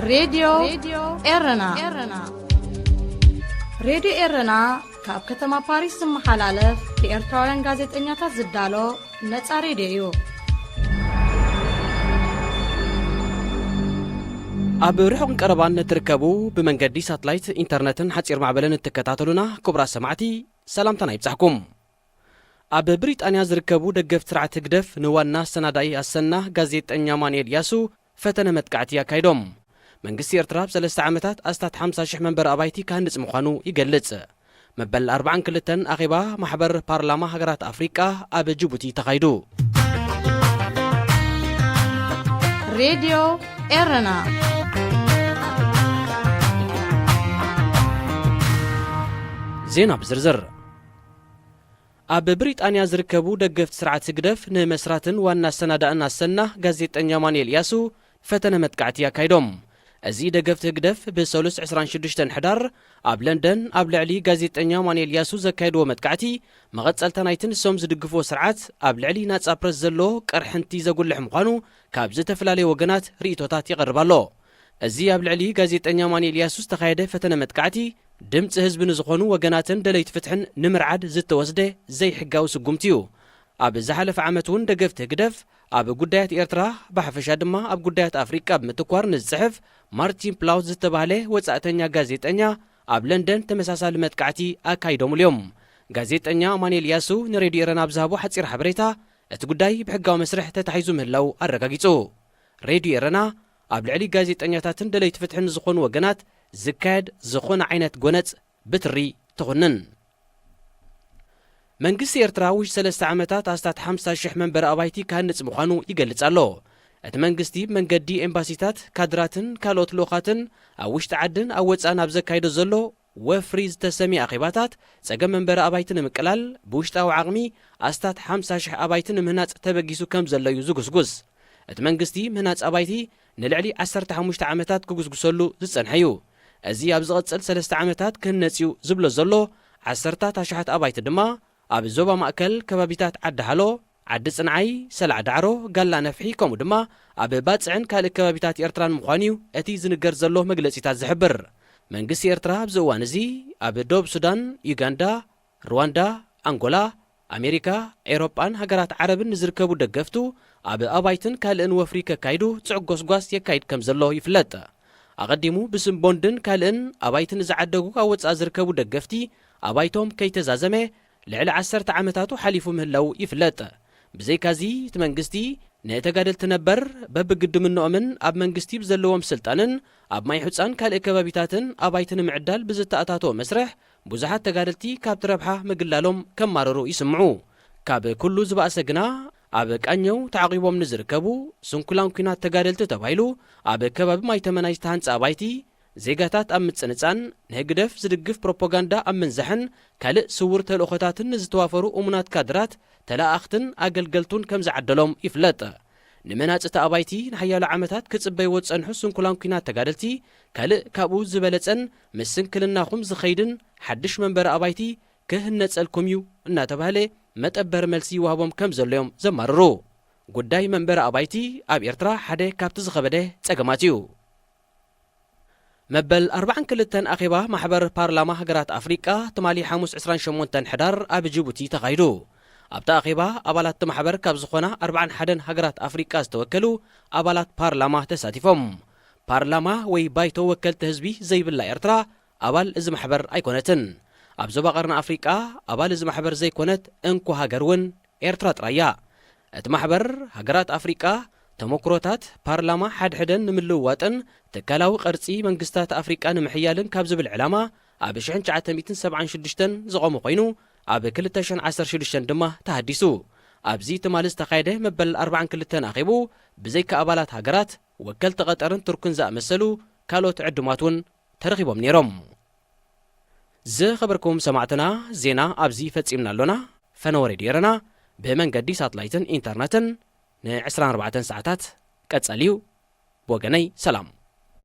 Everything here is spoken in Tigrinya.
ሬድዮ ኤረና። ሬድዮ ኤረና ካብ ከተማ ፓሪስ ዝመሓላለፍ ብኤርትራውያን ጋዜጠኛታት ዝዳሎ ነጻ ሬድዮ እዩ። ኣብ ርሑቕን ቀረባን እትርከቡ፣ ብመንገዲ ሳትላይት፣ ኢንተርነትን ሓጺር ማዕበልን እትከታተሉና ክቡራት ሰማዕቲ፣ ሰላምታና ይብጻሕኩም። ኣብ ብሪጣንያ ዝርከቡ ደገፍቲ ስርዓት ህግደፍ ንዋና ኣሰናዳኢ ኣሰና ጋዜጠኛ ማንኤል ያሱ ፈተነ መጥቃዕቲ ኣካይዶም። መንግስቲ ኤርትራ ኣብ ሰለስተ ዓመታት ኣስታት ሓምሳ ሽሕ መንበሪ ኣባይቲ ክሃንጽ ምዃኑ ይገልጽ። መበል ኣርባዓን ክልተን ኣኼባ ማሕበር ፓርላማ ሃገራት ኣፍሪቃ ኣብ ጅቡቲ ተኻይዱ። ሬድዮ ኤረና። ዜና ብዝርዝር። ኣብ ብሪጣንያ ዝርከቡ ደገፍቲ ስርዓት ህግደፍ ንመስራትን ዋና ኣሰናዳእን ኣሰና ጋዜጠኛ ማንኤል ያሱ ፈተነ መጥቃዕቲ ኣካይዶም። እዚ ደገፍቲ ህግደፍ ብሰሉስ ዕስራን ሽዱሽተን ሕዳር ኣብ ለንደን ኣብ ልዕሊ ጋዜጠኛ ማንኤል ያሱ ዘካየድዎ መጥቃዕቲ መቐጸልታ ናይቲ ንሶም ዝድግፍዎ ስርዓት ኣብ ልዕሊ ናጻ ፕረስ ዘሎ ቅርሕንቲ ዘጉልሕ ምዃኑ ካብ ዝተፈላለዩ ወገናት ርእይቶታት ይቐርብ ኣሎ። እዚ ኣብ ልዕሊ ጋዜጠኛ ማንኤል ያሱ ዝተኻየደ ፈተነ መጥቃዕቲ ድምጺ ህዝቢ ንዝኾኑ ወገናትን ደለይቲ ፍትሕን ንምርዓድ ዝተወስደ ዘይሕጋዊ ስጉምቲ እዩ። ኣብ ዝሓለፈ ዓመት እውን ደገፍቲ ህግደፍ ኣብ ጉዳያት ኤርትራ ብሓፈሻ ድማ ኣብ ጉዳያት ኣፍሪቃ ብምትኳር ንዝጽሕፍ ማርቲን ፕላውት ዝተባህለ ወጻእተኛ ጋዜጠኛ ኣብ ለንደን ተመሳሳሊ መጥቃዕቲ ኣካይዶምሉ እዮም። ጋዜጠኛ ማንኤል ያሱ ንሬድዮ ኤረና ኣብ ዝሃቦ ሓጺር ሓበሬታ፣ እቲ ጉዳይ ብሕጋዊ መስርሕ ተታሒዙ ምህላው ኣረጋጊጹ። ሬድዮ ኤረና ኣብ ልዕሊ ጋዜጠኛታትን ደለይቲ ፍትሕን ዝኾኑ ወገናት ዝካየድ ዝኾነ ዓይነት ጎነጽ ብትሪ ትኹንን። መንግስቲ ኤርትራ ውሽጢ ሰለስተ ዓመታት ኣስታት ሓምሳ ሽሕ መንበሪ ኣባይቲ ክሃንጽ ምዃኑ ይገልጽ ኣሎ። እቲ መንግስቲ ብመንገዲ ኤምባሲታት፣ ካድራትን ካልኦት ልኡኻትን ኣብ ውሽጢ ዓድን ኣብ ወጻእን ኣብ ዘካይዶ ዘሎ ወፍሪ ዝተሰምየ ኣኼባታት፣ ጸገም መንበሪ ኣባይቲ ንምቅላል ብውሽጣዊ ዓቕሚ ኣስታት ሓምሳ ሽሕ ኣባይቲ ንምህናጽ ተበጊሱ ከም ዘሎ እዩ ዝጉስጉስ። እቲ መንግስቲ ምህናጽ ኣባይቲ ንልዕሊ ዓሰርተ ሓሙሽተ ዓመታት ክጉስጉሰሉ ዝጸንሐ እዩ። እዚ ኣብ ዝቐጽል ሰለስተ ዓመታት ክህነጽ እዩ ዝብሎ ዘሎ ዓሰርታት ኣሽሓት ኣባይቲ ድማ ኣብ ዞባ ማእከል ከባቢታት ዓዲ ሃሎ፣ ዓዲ ጽንዓይ፣ ሰላዕ ዳዕሮ፣ ጋላ ነፍሒ ከምኡ ድማ ኣብ ባጽዕን ካልእ ከባቢታት ኤርትራን ምዃኑ እዩ እቲ ዝንገር ዘሎ መግለጺታት ዝሕብር። መንግስቲ ኤርትራ ኣብዚ እዋን እዚ ኣብ ዶብ ሱዳን፣ ዩጋንዳ፣ ሩዋንዳ፣ ኣንጎላ፣ ኣሜሪካ፣ ኤውሮጳን ሃገራት ዓረብን ንዝርከቡ ደገፍቱ ኣብ ኣባይትን ካልእን ወፍሪ ከካይዱ ጽዑቕ ጎስጓስ የካይድ ከም ዘሎ ይፍለጥ። ኣቐዲሙ ብስም ቦንድን ካልእን ኣባይቲ ንዝዓደጉ ኣብ ወጻኢ ዝርከቡ ደገፍቲ ኣባይቶም ከይተዛዘመ ልዕሊ ዓሰርተ ዓመታቱ ሓሊፉ ምህላው ይፍለጥ። ብዘይካዚ እቲ መንግስቲ ንተጋደልቲ ነበር በብግድምንኦምን ኣብ መንግስቲ ብዘለዎም ስልጣንን ኣብ ማይ ሑጻን ካልእ ከባቢታትን ኣባይቲ ንምዕዳል ብዝተኣታተወ መስርሕ ብዙሓት ተጋደልቲ ካብቲ ረብሓ ምግላሎም ከማርሩ ይስምዑ። ካብ ኩሉ ዝበኣሰ ግና ኣብ ቃኘው ተዓቒቦም ንዝርከቡ ስንኩላን ኲናት ተጋደልቲ ተባሂሉ ኣብ ከባቢ ማይ ተመናይ ዝተሃንጸ ኣባይቲ ዜጋታት ኣብ ምጽንጻን ንህግደፍ ዝድግፍ ፕሮፓጋንዳ ኣብ ምንዛሕን ካልእ ስውር ተልእኾታትን ንዝተዋፈሩ እሙናት ካድራት፣ ተለኣኣኽትን ኣገልገልቱን ከም ዝዓደሎም ይፍለጥ። ንመናጽቲ ኣባይቲ ንሓያሎ ዓመታት ክጽበይዎ ዝጸንሑ ስንኩላን ኲናት ተጋደልቲ፣ ካልእ ካብኡ ዝበለጸን ምስ ስንክልናኹም ዝኸይድን ሓድሽ መንበሪ ኣባይቲ ክህነጸልኩም እዩ እናተባህለ መጠበሪ መልሲ ይወሃቦም ከም ዘሎ እዮም ዘማርሩ። ጉዳይ መንበሪ ኣባይቲ ኣብ ኤርትራ ሓደ ካብቲ ዝኸበደ ጸገማት እዩ። መበል ኣርባዓን ክልተን ኣኼባ ማሕበር ፓርላማ ሃገራት ኣፍሪቃ ትማሊ ሓሙስ ዕስራን ሸሞንተን ሕዳር ኣብ ጅቡቲ ተኻይዱ። ኣብቲ ኣኼባ ኣባላት እቲ ማሕበር ካብ ዝኾና ኣርባዓን ሓደን ሃገራት ኣፍሪቃ ዝተወከሉ ኣባላት ፓርላማ ተሳቲፎም። ፓርላማ ወይ ባይቶ ወከልቲ ህዝቢ ዘይብላ ኤርትራ ኣባል እዚ ማሕበር ኣይኮነትን። ኣብ ዞባ ቀርኒ ኣፍሪቃ ኣባል እዚ ማሕበር ዘይኮነት እንኮ ሃገር እውን ኤርትራ ጥራይ እያ። እቲ ማሕበር ሃገራት ኣፍሪቃ ተመኩሮታት ፓርላማ ሓድሕደን ንምልውዋጥን ትካላዊ ቅርጺ መንግስታት ኣፍሪቃ ንምሕያልን ካብ ዝብል ዕላማ ኣብ ሽሕን ትሽዓተ ሚእትን ሰብዓን ሽዱሽተን ዝቖመ ኮይኑ ኣብ ክልተ ሽሕን ዓሰርተ ሽዱሽተን ድማ ተሃዲሱ። ኣብዚ ትማሊ ዝተኻየደ መበል ኣርባዓን ክልተን ኣኼቡ ብዘይካ ኣባላት ሃገራት ወከልቲ ቀጠርን ቱርክን ዝኣመሰሉ ካልኦት ዕዱማት እውን ተረኺቦም ነይሮም። ዝኸበርኩም ሰማዕትና፣ ዜና ኣብዚ ፈጺምና ኣሎና። ፈነወ ሬድዮ ኤረና ብመንገዲ ሳትላይትን ኢንተርነትን ንዕስራን ኣርባዕተን ሰዓታት ቀጻሊ እዩ። ብወገነይ ሰላም።